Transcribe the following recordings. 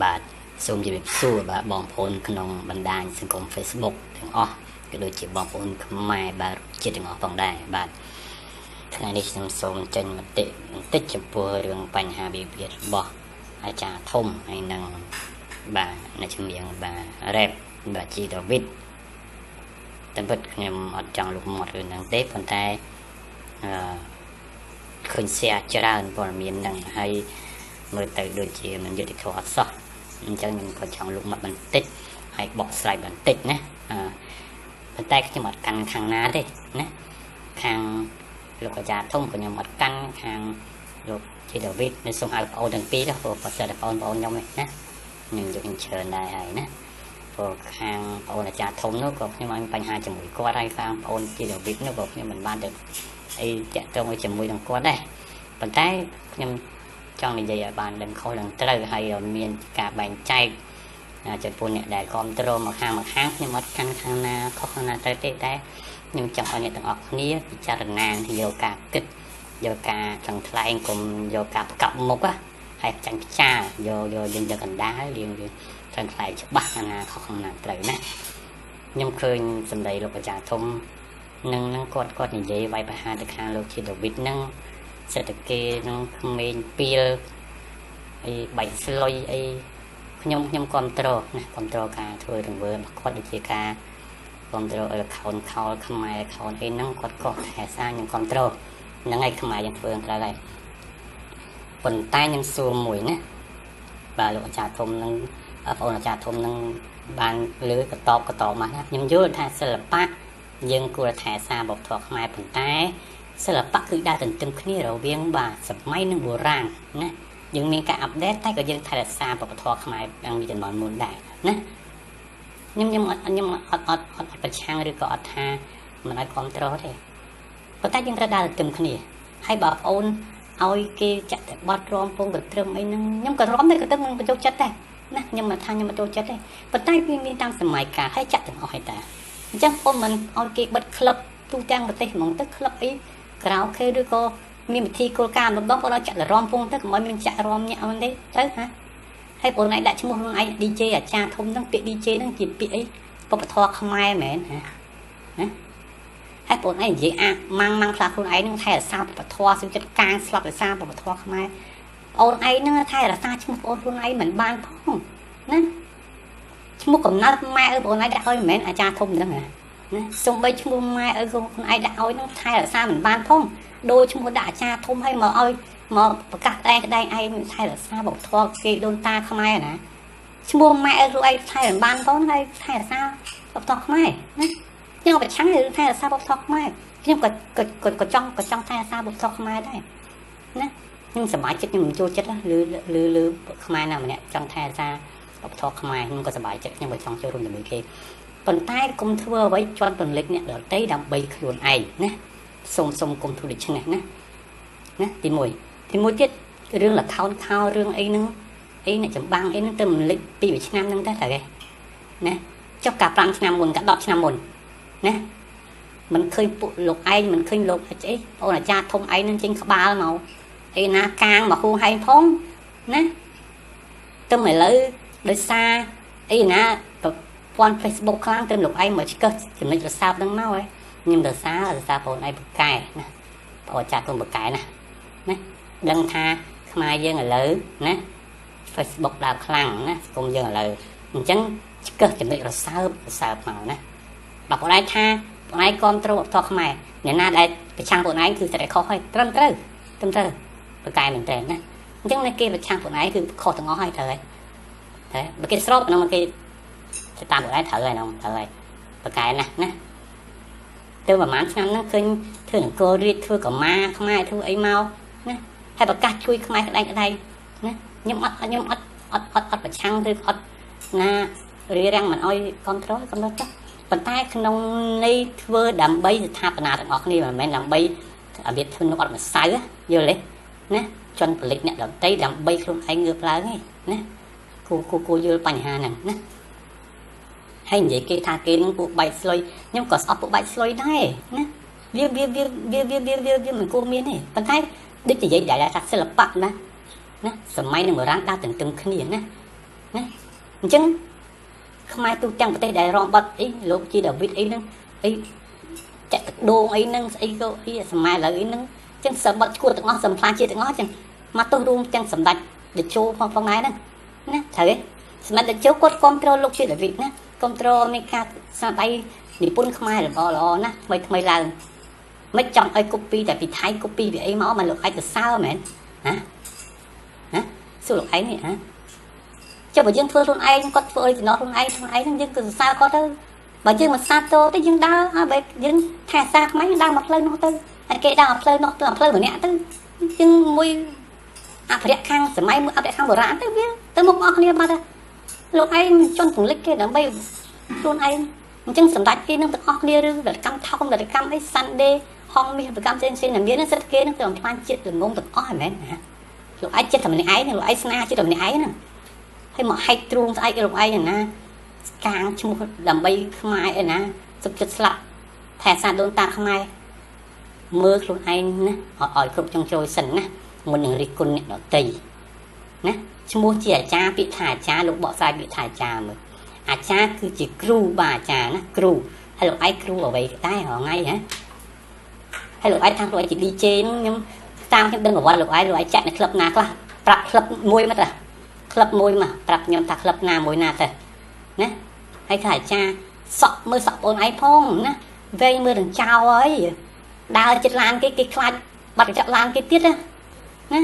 បាទសូមជម្រាបសួរបាទបងប្អូនក្នុងបណ្ដាញសង្គម Facebook ទាំងអស់ក៏ដូចជាបងប្អូនខ្មែរបាទជាតិទាំងអស់ផងដែរ។បាទថ្ងៃនេះខ្ញុំសូមចេញមតិបន្តិចចំពោះរឿងបញ្ហាវិវាទរបស់អាចារ្យធំហើយនឹងបាទអ្នកជំនាញបាទរ៉េបបាទជីដាវីតតែពិតខ្ញុំអត់ចង់លុបមាត់រឿងហ្នឹងទេប៉ុន្តែអឺឃើញ share ច្រើនព័ត៌មានហ្នឹងហើយមើលទៅដូចជាមិនយុត្តិធម៌អត់សោះអញ្ចឹងខ្ញុំក៏ចង់លុបមាត់បន្តិចហើយបកស្រាយបន្តិចណាប៉ុន្តែខ្ញុំអត់កាន់ខាងណាទេណាខាងលោកអាចារ្យធំក៏ខ្ញុំអត់កាន់ខាងលោកជីដាវីតនៅសូមហៅបងប្អូនទាំងពីរទៅព្រោះបើសិនតែបងប្អូនខ្ញុំទេណាខ្ញុំយកច្រើនដែរហើយណាព្រោះខាងបងប្អូនអាចារ្យធំនោះក៏ខ្ញុំអត់មានបញ្ហាជាមួយគាត់ហើយខាងបងប្អូនជីដាវីតនោះក៏ខ្ញុំមិនបានទៅអីតាក់ទងឲ្យជាមួយនឹងគាត់ដែរប៉ុន្តែខ្ញុំចង់និយាយឲ្យបានដឹងខុសដឹងត្រូវហើយឲ្យមានការបែងចែកចំពោះអ្នកដែលគ្រប់គ្រងមកខាងមកខាងខ្ញុំអត់កាន់ខាងណាខុសខាងណាទៅទេតែខ្ញុំចង់ឲ្យអ្នកទាំងអស់គ្នាពិចារណាយកការគិតយកការថ្លឹងថ្លែងកុំយកការផ្កាប់មុខហើយចាញ់ផ្ចាលយកយកយើងយកកណ្ដាលយើងថ្លឹងថ្លែងច្បាស់ខាងណាខុសខាងណាត្រូវណាខ្ញុំឃើញសម្ដីលោកអាចារ្យធំនឹងនឹងគាត់គាត់និយាយវាយប្រហារទៅខាងលោកជាដាវីតនឹងសេដ្ឋកិច្ចនឹងក្មេងពីលអីបែកស្លុយអីខ្ញុំខ្ញុំគ្រប់គ្រងណាគ្រប់គ្រងការធ្វើទង្វើរបស់គាត់ដូចជាការគ្រប់គ្រង account ខោលខ្មែរ account អីហ្នឹងគាត់ក៏ថែសារខ្ញុំគ្រប់គ្រងហ្នឹងហើយខ្មែរយើងធ្វើត្រូវហើយប៉ុន្តែខ្ញុំសួរមួយណាបាទលោកអាចារ្យធំនឹងបងប្អូនអាចារ្យធំនឹងបានលើកតបកតបមកណាខ្ញុំយល់ថាសិល្បៈយើងគួរថែសារវប្បធម៌ខ្មែរប៉ុន្តែសិល្បៈគឺដើរទន្ទឹមគ្នារវាងបាទសម័យនិងបុរាណណាយើងមានការអាប់ដេតតែក៏យើងថែរក្សាវប្បធម៌ខ្មែរតាំងពីជំនាន់មុនដែរណាខ្ញុំខ្ញុំអត់ខ្ញុំអត់អត់អត់ប្រឆាំងឬក៏អត់ថាមិនឲ្យគ្រប់គ្រងទេប៉ុន្តែយើងត្រូវដើរទន្ទឹមគ្នាហើយបើបងអូនឲ្យគេចាក់តែបត់រំពងកត្រឹមអីហ្នឹងខ្ញុំក៏រំដែរក៏ទៅមិនបញ្ចូលចិត្តដែរណាខ្ញុំមិនថាខ្ញុំមិនចូលចិត្តទេប៉ុន្តែវាមានតាមសម័យកាលហើយចាក់ទាំងអស់ហើយតាអញ្ចឹងបងមិនឲ្យគេបិទក្លឹបទូទាំងប្រទេសហ្មងទៅក្លឹបអីក្រៅខេឬក៏មានវិធីគោលការណ៍ម្ដងបងឲ្យចាក់រំពងទៅកុំឲ្យមានចាក់រំញាក់ហ្នឹងទេទៅហាហើយបងឯងដាក់ឈ្មោះខ្លួនឯង DJ អាចារ្យធំហ្នឹងពាក្យ DJ ហ្នឹងជាពាក្យអីវប្បធម៌ខ្មែរមែនហាណាហើយបងឯងនិយាយអាម៉ាំងម៉ាំងខ្លះខ្លួនឯងហ្នឹងថែរក្សាវប្បធម៌សុខចិត្តកាងស្លាប់រក្សាវប្បធម៌ខ្មែរអូនឯងហ្នឹងថែរក្សាឈ្មោះបងខ្លួនឯងមិនបានផងណាឈ្មោះកំណើតម៉ែឪបងឯងដាក់ឲ្យមិនមែនអាចារ្យធំហ្នឹងណាសំបីឈ្មោះម៉ែឪខ្លួនឯងដាក់ឲ្យហ្នឹងថែរក្សាមិនបានផងដូរឈ្មោះដាក់អាចារ្យធំឲ្យមកឲ្យមកប្រកាសតែក្តែងឯងថែរក្សាវប្បធម៌គេដូនតាខ្មែរណាឈ្មោះម៉ែឪខ្លួនឯងថែមិនបានផងហើយថែរក្សាវប្បធម៌ខ្មែរណាខ្ញុំប្រឆាំងរឿងថែរក្សាវប្បធម៌ខ្មែរខ្ញុំក៏ក៏ចង់ក៏ចង់ថែរក្សាវប្បធម៌ខ្មែរដែរណាខ្ញុំសប្បាយចិត្តខ្ញុំមិនចូលចិត្តឬឬឬខ្មែរណាម្នាក់ចង់ថែរក្សាវប្បធម៌ខ្មែរខ្ញុំក៏សប្បាយចិត្តខ្ញុំក៏ចង់ចូលរួមជាមួយគេប៉ុន្តែកុំធ្វើអ្វីជន់ពន្លិចអ្នកដទៃដើម្បីខ្លួនឯងណាសូមសូមកុំធ្វើដូច្នេះណាណាទី1ទី1ទៀតរឿងលខោនខោរឿងអីហ្នឹងអីអ្នកចម្បាំងអីហ្នឹងទៅមិនលិចពីមួយឆ្នាំហ្នឹងដែរតែគេណាចុះកា5ឆ្នាំមុនកា10ឆ្នាំមុនណាមិនឃើញពួកលោកឯងមិនឃើញលោកអីអូនអាចារ្យធំឯងនឹងចេញក្បាលមកអីណាកាងមកហួងហែងផងណាទៅឥឡូវដោយសារអីណាប្រព័ន្ធ Facebook ខ្លាំងទៅលោកឯងមកឆ្កឹះចំណុចរសើបហ្នឹងមកហ៎ខ្ញុំរសាររសារបងឯងបកែណាបងអាចារ្យធំបកែណាណាដឹងថាខ្មែរយើងឥឡូវណា Facebook ដើរខ្លាំងណាសង្គមយើងឥឡូវអញ្ចឹងឆ្កឹះចំណុចរសើបរសើបមកណាបើបងឯងថាបងឯងគ្រប់គ្រងវប្បធម៌ខ្មែរអ្នកណាដែលប្រឆាំងបងឯងគឺតែខុសហើយត្រឹមត្រូវត្រឹមត្រូវបកែមែនតើណាអញ្ចឹងគេប្រឆាំងបងឯងគឺខុសទាំងអស់ហើយត្រូវហើយតែបើគេស្របក្នុងគេតាមបងឯងត្រូវហើយហ្នឹងត្រូវហើយបកែណាស់ណាទៅប្រហែលឆ្នាំហ្នឹងឃើញធ្វើនង្គររាជធ្វើកម្មាខ្មែរធ្វើអីមកណាហើយប្រកាសជួយខ្មែរក្តែងក្តែងណាខ្ញុំអត់ខ្ញុំអត់អត់អត់អត់ប្រឆាំងឬអត់ណារារាំងមិនអោយគ្រប់គ្រងគ្រប់គ្រងចុះប៉ុន្តែក្នុងន័យធ្វើដើម្បីស្ថាបនាទាំងអស់គ្នាមិនមែនដើម្បីរបៀបធ្វើនោះអត់ម្សៅយល់ទេណាជន់ផលិតអ្នកដតីដើម្បីខ្លួនឯងងើបឡើងឯងណាគូគូគូយល់បញ្ហាហ្នឹងណាហើយនិយាយគេថាគេនឹងពួកបែកស្លុយខ្ញុំក៏ស្អប់ពួកបែកស្លុយដែរណាវាវាវាវាវាវាវាមិនគួរមានទេប៉ុន្តែដូចនិយាយដែរថាសិល្បៈណាណាសម័យនឹងបុរាណដើរទន្ទឹមគ្នាណា។ ណាអញ្ចឹងខ្មែរទូទាំងប្រទេសដែលរងបត់អីលោកជាដាវីតអីហ្នឹងអីចាក់ទឹកដូងអីហ្នឹងស្អីក៏អីសម័យឥឡូវអីហ្នឹងអញ្ចឹងសបត់ឈួតទាំងអស់សំផ្លាញជាតិទាំងអស់អញ្ចឹងមកទោះរួមទាំងសម្ដេចតេជោផងផងដែរហ្នឹងណាត្រូវទេសម្ដេចតេជោគាត់គ្រប់គ្រងលោកជាដាវីតណាគ្រប់គ្រងមានការស្នាដៃនិពន្ធខ្មែរល្អល្អណាថ្មីថ្មីឡើងមិនចង់ឲ្យកូពីតែពីថៃកូពីពីអីមកមកលោកឯងទៅសើមែនហ៎ហ៎សួរលោកឯងនេះហ៎ចុះបើយើងធ្វើខ្លួនឯងគាត់ធ្វើអីចំណោះខ្លួនឯងខ្លួនឯងហ្នឹងយើងគឺសរសើរគាត់ទៅបើយើងមិនសាទរទេយើងដើរហើយបើយើងថែសារខ្មែរយើងដើរមកផ្លូវនោះទៅហើយគេដើរមកផ្លូវនោះទៅផ្លូវម្នាក់ទៅយើងមួយអភិរក្សខាងសម័យមួយអភិរក្សខាងបុរាណទៅវាទៅមុខអស់គ្នាបាត់លោកឯងជន់ពង្លិចគេដើម្បីខ្លួនឯងអញ្ចឹងសម្ដេចគេនឹងទាំងអស់គ្នាឬវត្តកម្មថោមវត្តកម្មអី Sunday ហងមាសវត្តកម្មផ្សេងផ្សេងដែលមានសិទ្ធិគេនឹងទៅបំផ្លាញជាតិល្ងងទាំងអស់ហ្នឹងមែនណាលោកឯងចិត្តតែម្នាក់ឯងលោកឯងស្នាចិត្តតែម្នាក់ឯងហ្នឹងហើយមកហែកទ្រូងស្អែកលោកឯងណាកាងឈ្មោះដើម្បីខ្មែរឯណាសុខចិត្តស្លាប់ថែសារដូនតាខ្មែរមើលខ្លួនឯងណាឲ្យគ្រប់ចុងជ្រោយសិនណាមុននឹងរិះគន់អ្នកដទៃណាឈ្មោះជាអាចារ្យពាក្យថាអាចារ្យលោកបកស្រាយពាក្យថាអាចារ្យមើលអាចារ្យគឺជាគ្រូបាអាចារ្យណាគ្រូហើយលោកឯងគ្រូអ្វីដែររាល់ថ្ងៃហ៎ហើយលោកឯងថាលោកឯងជា DJ ហ្នឹងខ្ញុំតាមខ្ញុំដឹងប្រវត្តិលោកឯងលោកឯងចាក់នៅក្លឹបណាខ្លះប្រាប់ក្លឹបមួយមកតាក្លឹបមួយមកប្រាប់ខ្ញុំថាក្លឹបណាមួយណាទៅណាហើយថាអាចារ្យសក់មើលសក់បងឯងផងណាវែងមើលនឹងចោលហើយដើរចិត្តឡានគេគេខ្លាចបាត់កញ្ចក់ឡានគេទៀតណាណា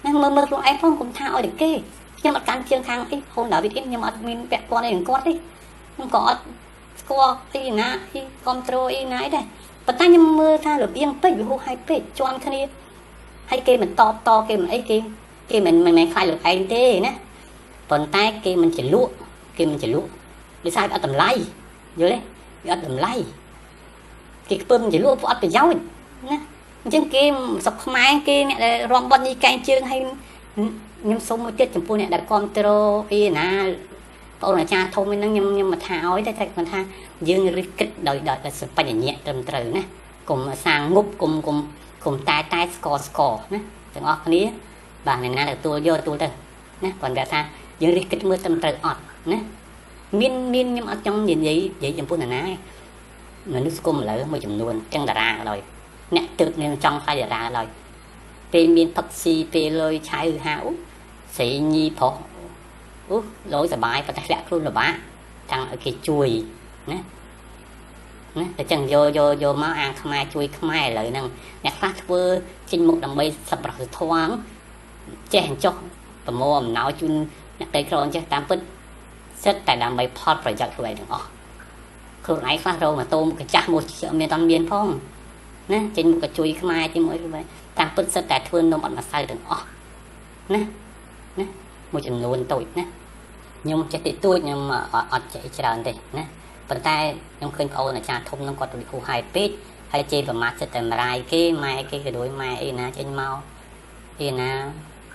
ណាមើលមើលខ្លួនឯងផងកុំថាឲ្យតែគេខ្ញុំអត់កាន់ជើងខាងអីហូនដាវីតអ៊ីនខ្ញុំអត់មានពាក់ព័ន្ធអីនឹងគាត់ទេខ្ញុំក៏អត់ស្គាល់អីណាអីគ្រប់ត្រូលអីណាអីដែរប៉ុន្តែខ្ញុំមើលថារបៀងពេកវាហួសហេតុពេកជន់គ្នាហើយគេមិនតបតគេមិនអីគេគេមិនមែនខ្លាចលោកឯងទេណាប៉ុន្តែគេមិនចលក់គេមិនចលក់ដោយសារអត់តម្លៃយល់ទេវាអត់តម្លៃគេខ្ពើមចលក់ព្រោះអត់ប្រយោជន៍ណាអញ្ចឹងគេស្រុកខ្មែរគេអ្នកដែលរំបត់ញីកែងជើងហើយខ្ញុំសូមមួយទៀតចំពោះអ្នកដែលគ្រប់គ្រងអីណាបងអាចារ្យធំហ្នឹងខ្ញុំខ្ញុំមកថាឲ្យតែតែគាត់ថាយើងរិះគិតដោយដោយសបញ្ញៈត្រឹមត្រូវណាកុំសាងងប់កុំកុំកុំតែតែស្កស្កណាទាំងអស់គ្នាបាទអ្នកណាទទួលយកទទួលទៅណាគាត់ថាយើងរិះគិតមើលត្រឹមត្រូវអត់ណាមានមានខ្ញុំអត់ចង់និយាយនិយាយចំពោះអ្នកណាមនុស្សគុំឥឡូវមួយចំនួនចឹងតារាក៏ដោយអ្នកទើបនឹងចង់ខ្លាចតារាក៏ដោយពេលមានផឹកស៊ីពេលលុយឆៅហៅស្រីញីប្រុសអូលយសបាយប៉ុន្តែធ្លាក់ខ្លួនលំបាកចង់ឲ្យគេជួយណាណាតែចឹងយកយកយកមកអាងខ្មែរជួយខ្មែរឥឡូវហ្នឹងអ្នកខ្លះធ្វើចេញមុខដើម្បីសប្បុរសធម៌ចេះអញ្ចោះប្រមូលអំណោយជូនអ្នកតេក្រអញ្ចេះតាមពិតសិតតែដើម្បីផលប្រយោជន៍ខ្លួនឯងទាំងអស់ខ្លួនឯងខ្លះរងម៉ូតូកញ្ចាស់មួយមានតមានផងណាចេញមុខក៏ជួយខ្មែរជាមួយតាមពិតសិតតែធ្វើនំអត់ម្សៅទាំងអស់ណាណាមួយចំនួនតូចណាខ្ញុំចេះតិចតួចខ្ញុំអត់ចេះច្រើនទេណាប៉ុន្តែខ្ញុំឃើញប្អូនអាចារ្យធំហ្នឹងគាត់ទៅហួសហេតុពេកហើយជេរប្រមាថចិត្តតែម្រាយគេម៉ែគេក៏ដូចម៉ែអីណាចេញមកអីណា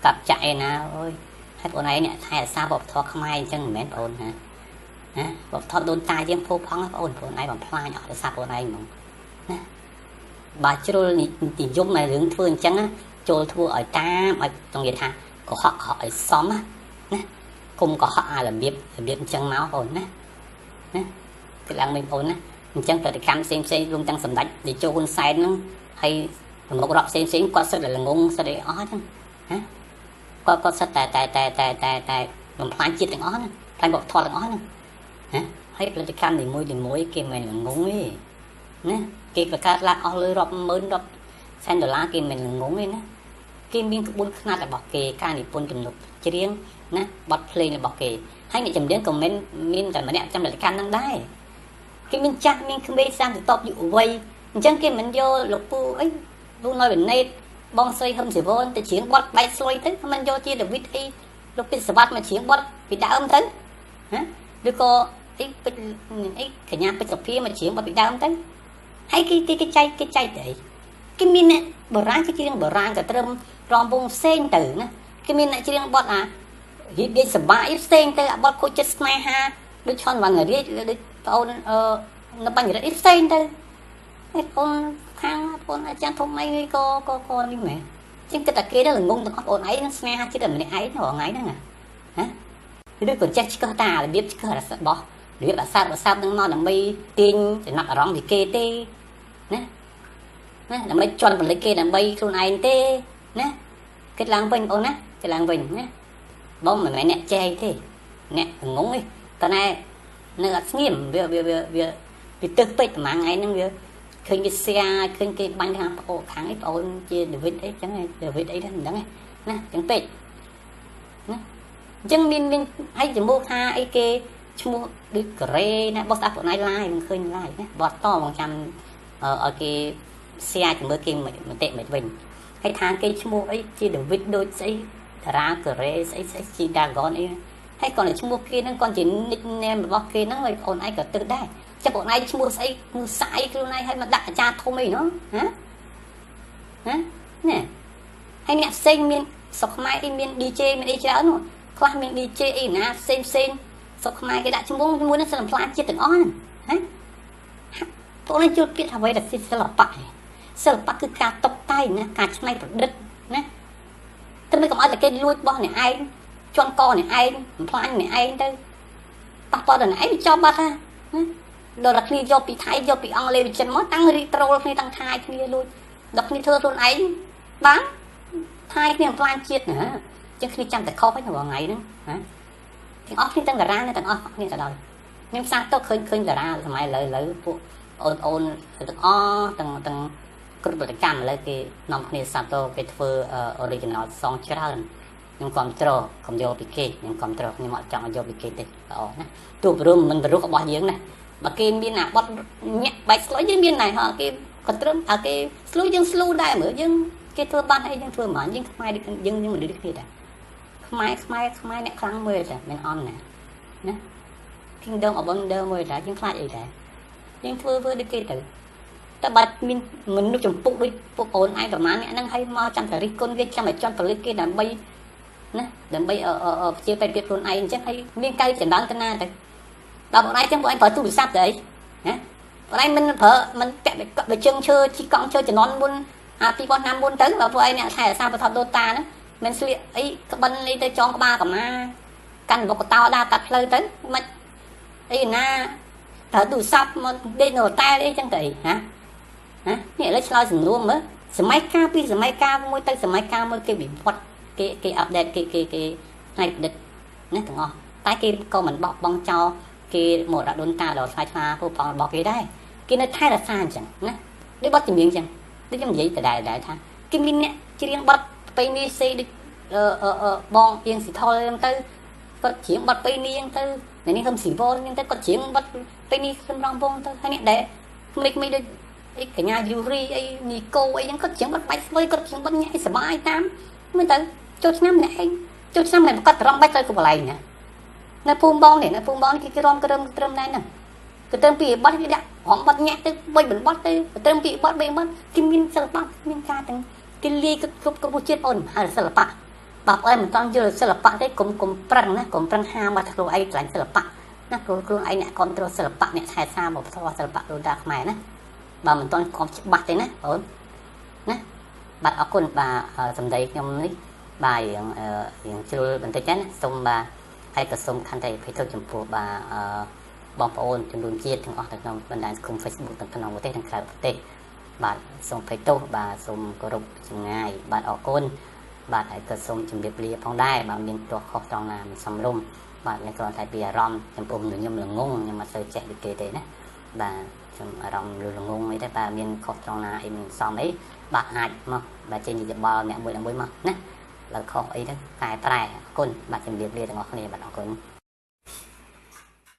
កាប់ចាក់អីណាអូយហើយបងឯងអ្នកថែរក្សាវប្បធម៌ខ្មែរអញ្ចឹងមិនមែនបងណាណាវប្បធម៌ដូនតាយើងផូរផង់បងបងឯងបំផ្លាញអស់រក្សាបងឯងហ្មងណាបើជ្រុលនិយមในរឿងធ្វើអញ្ចឹងចូលធ្វើឲ្យតាមឲ្យចង់និយាយថាកុហកកុហកឲ្យសមណាណាគុំកុហកអារបៀបរបៀបអញ្ចឹងមកបងណាណាគឺឡើងវិញបងណាអញ្ចឹងប្រតិកម្មផ្សេងផ្សេងរួមទាំងសម្ដេចតេជោហ៊ុនសែនហ្នឹងហើយប្រមុខរដ្ឋផ្សេងផ្សេងគាត់សិតតែល្ងងសិតតែអស់ហ្នឹងណាគាត់គាត់សិតតែតែតែតែតែតែបំផ្លាញជាតិទាំងអស់ហ្នឹងផ្លាញវប្បធម៌ទាំងអស់ហ្នឹងណាហើយផលិតកម្មនីមួយនីមួយគេមិនល្ងងទេណាគេបង្កើតឡើងអស់លុយរាប់ម៉ឺនរាប់សែនដុល្លារគេមិនល្ងងទេណាគេមានក្បួនខ្នាតរបស់គេការនិពន្ធទំនុកច្រៀងណាបទភ្លេងរបស់គេហើយអ្នកចម្រៀងក៏មិនមានតែម្នាក់ចាំផលិតកម្មហ្នឹងដែរគេមានចាស់មានក្មេងសាមតបយុវវ័យអញ្ចឹងគេមិនយកលោកពូអីលោកណយវណេតបងស្រីហ៊ឹមស៊ីវនទៅច្រៀងបទបែកស្លុយទៅមិនយកជាដាវីតអីលោកពិតសវត្តមកច្រៀងបទពីដើមទៅណាឬក៏អីពេជ្រអីកញ្ញាពេជ្រសុភាមកច្រៀងបទពីដើមទៅហើយគេគេចែកគេចែកទៅអីគេមានអ្នកបុរាណគេច្រៀងបុរាណក៏ត្រឹមរំវងផ្សេងទៅណាគេមានអ្នកច្រៀងបទអារៀបរៀបសបាយផ្សេងទៅអាបទខូចចិត្តស្នេហាដូចឆនវណ្ណរាជដូចបងអូនអឺនៅបញ្ញរិទ្ធផ្សេងទៅហើយបងខាងបងអាចារ្យធំអីក៏ក៏ក៏នេះមែនជាងគិតតែគេទៅល្ងងទាំងអស់បងឯងនឹងស្នេហាចិត្តតែម្នាក់ឯងរាល់ថ្ងៃហ្នឹងណា ឬក៏ចេះឆ្កឹះតារបៀបឆ្កឹះរបស់របៀបអាសាបនឹងមកដើម្បីទាញចំណាប់អារម្មណ៍ពីគេទេណាណាដើម្បីជន់ផលិតគេដើម្បីខ្លួនឯងទេណាគិតឡើងវិញបងណាគិតឡើងវិញណាបងមិនមែនអ្នកចេះទេអ្នកងងទេតែណែនៅអត់ស្ងៀមវាវាវាវាវាទឹះពេកប្រហែលថ្ងៃហ្នឹងវាឃើញគេសៀឃើញគេបាញ់ខាងប្អូនខាងអីប្អូនជាដេវីតអីចឹងដេវីតអីហ្នឹងមិនដឹងទេណាចឹងពេកណាអញ្ចឹងមានហើយจมูកថាអីគេឈ្មោះដូចកូរ៉េណាបោះស្អាតបងឯងឡាយមិនឃើញឡាយណាបត់តបងចាំឲ្យគេសៀជាមួយគេមតិមិនវិញហើយថាគេឈ្មោះអីជាដេវីតដូចស្អីតារាកូរ៉េស្អីស្អីជីដាហ្គនអីហើយគាត់តែឈ្មោះគេហ្នឹងគាត់ជា nickname របស់គេហ្នឹងហើយបងឯងក៏ទឹះដែរចាំបងឯងឈ្មោះស្អីឈ្មោះសាយខ្លួនឯងហើយមកដាក់អាចារ្យធំអីណោះហ៎ហ៎នេះហើយអ្នកផ្សេងមានស្រុកខ្មែរអីមាន DJ មានអីច្រើននោះខ្លះមាន DJ អីណាផ្សេងផ្សេងស្រុកខ្មែរគេដាក់ឈ្មោះជាមួយនឹងសិល្បៈជាតិទាំងអស់ហ្នឹងហ៎បងឯងជួបពាក្យអ្វីដែលសិល្បៈសិល្បៈគឺការតុបតែងណាការច្នៃប្រឌិតណាតែមិនកុំឲ្យតែគេលួចរបស់អ្នកឯងជន់កអ្នកឯងបំផ្លាញអ្នកឯងទៅប៉ះពាល់ដល់អ្នកឯងវាចប់បាត់ហ่าដល់តែគ្នាយកពីថៃយកពីអង់គ្លេសពីចិនមកតាំងរីត្រូលគ្នាតាំងថៃគ្នាលួចដល់គ្នាធ្វើខ្លួនឯងបានថៃគ្នាបំផ្លាញជាតិណាចឹងគ្នាចាំតែខុសហ្នឹងរាល់ថ្ងៃហ្នឹងហ៎ទាំងអស់គ្នាទាំងតារាទាំងអស់គ្នាក៏ដោយខ្ញុំសាទរឃើញតារាសម័យឥឡូវពួកអូនទាំងអស់ទាំងគ្រប់ប្រតិកម្មឥឡូវគេនាំគ្នាសាទរគេធ្វើ original សងច្រើនខ្ញុំគ្រប់គ្រងកុំយកពីគេខ្ញុំគ្រប់គ្រងខ្ញុំអត់ចង់ឲ្យយកពីគេទេល្អណាទោះព្រមមិនព្រោះរបស់យើងណាបើគេមានអាបត់ញាក់បែកស្លុយយើងមានដែរហ៎គេក៏ត្រឹមថាគេស្លូយើងស្លូដែរមើលយើងគេធ្វើបានអីយើងធ្វើមិនបានយើងខ្មែរយើងយើងមនុស្សដូចគ្នាដែរខ្មែរខ្មែរខ្មែរអ្នកខ្លាំងមើលតែមិនអន់ណាណា Kingdom of Wonder មួយដែរយើងខ្លាចអីដែរយើងធ្វើដូចគេទៅតែបាត់មានមនុស្សចម្ពុកដូចពួកអូនឯងប្រហែលអ្នកហ្នឹងឲ្យមកចាំតែរិះគន់គេចាំតែជន់ផលិតគេដើម្បីណាដើម្បីជាបែបភាពខ្លួនឯងអញ្ចឹងហើយមានកៅចម្រើនទៅណាទៅដល់បងឯងចឹងបងឯងប្រើទូរស័ព្ទទៅអីណាបងឯងមិនប្រើមិនពាក់បជើងឈើជីកង់ឈើជំនាន់មុនអា2000ឆ្នាំមុនទៅបើពួកឯងអ្នកថែរក្សាវត្ថុដូនតាហ្នឹងមិនស្លៀកអីក្បិនអីទៅចងក្បាលកម្មាកាន់បុកតោដើរកាត់ផ្លូវទៅមិនអីណាប្រើទូរស័ព្ទមកដេកនៅហូតែលអីចឹងទៅអីហ៎ណានេះឥឡូវឆ្លើយសំណួរមើលសម័យកាលពីសម័យកាលមួយទៅសម័យកាលមួយគេវិវត្តគេអាប់ដេតគេគេគេផ្នែកប្រឌិតណាទាំងអស់តែគេក៏មិនបោះបង់ចោលគេមកដាក់ដូនតាដល់ថ្លៃថ្លាពួកផងរបស់គេដែរគេនៅថែរក្សាអញ្ចឹងណាដូចបទចម្រៀងអញ្ចឹងដូចខ្ញុំនិយាយដដែលថាគេមានអ្នកច្រៀងបទប្រពៃណីសេដូចបងអៀងស៊ីថុលអញ្ចឹងទៅគាត់ច្រៀងបទប្រពៃណីអញ្ចឹងទៅនេះខំស៊ីវលអញ្ចឹងទៅគាត់ច្រៀងបទប្រពៃណីខំរងវងទៅហើយអ្នកដែលក្មេងៗដូចអីកញ្ញាយូរីអីនីកូអីហ្នឹងគាត់ច្រៀងបទបាច់ស្វ័យគាត់ច្រៀងបទញ៉ៃសបាយតាមមើលទៅចូលឆ្នាំអ្នកឯងចូលឆ្នាំមិនប្រកាសត្រង់បាច់ទៅកន្លែងណានៅភូមិបងនេះនៅភូមិបងគេគេរំក្រឹមត្រឹមដែរហ្នឹងគេត្រឹមពីបត់គេដាក់រំបត់ញាក់ទៅបីមិនបត់ទៅត្រឹមពីបត់បីបត់គេមានសិល្បៈមានការទាំងគេលាយគ្រប់គ្រប់ជាតិអូនហើយសិល្បៈបើប្អូនមិនតង់យល់សិល្បៈទេកុំប្រឹងណាកុំប្រឹងហាមកខ្លួនឯងឆ្លាញ់សិល្បៈណាខ្លួនឯងអ្នកគ្រប់គ្រងសិល្បៈអ្នកថែសារមកផ្ទាល់សិល្បៈដូនតាខ្មែរណាបើមិនតន់គ្រប់ច្បាស់ទេណាបងណាបាទអរគុណបាទសម្ដីខ្ញុំនេះបាទរៀងជ្រុលបន្តិចណាសូមបាទហើយក៏សូមខន្តីអភ័យទោសចំពោះបាទបងប្អូនជំនុំជាតិទាំងអស់នៅក្នុងបណ្ដាញសង្គម Facebook ទាំងក្នុងប្រទេសនិងក្រៅប្រទេសបាទសូមអភ័យទោសបាទសូមគោរពចម្ងាយបាទអរគុណបាទហើយក៏សូមជម្រាបលាផងដែរបាទមានទោះខុសត្រង់ណាមិនសមរម្យបាទនេះគ្រាន់តែពីអារម្មណ៍ចំពោះខ្ញុំល្ងងខ្ញុំអត់សូវចេះដូចគេទេណាបាទខ្ញុំអារម្មណ៍ល្ងងអីទេបាទមានខុសត្រង់ណាអីមិនសមអីបាទអាចមកបាទចេញយោបល់អ្នកមួយមកណាបើខុសអីទៅកែប្រែអរគុណបាទជម្រាបលាទាំងអស់គ្នាបាទអរគុណ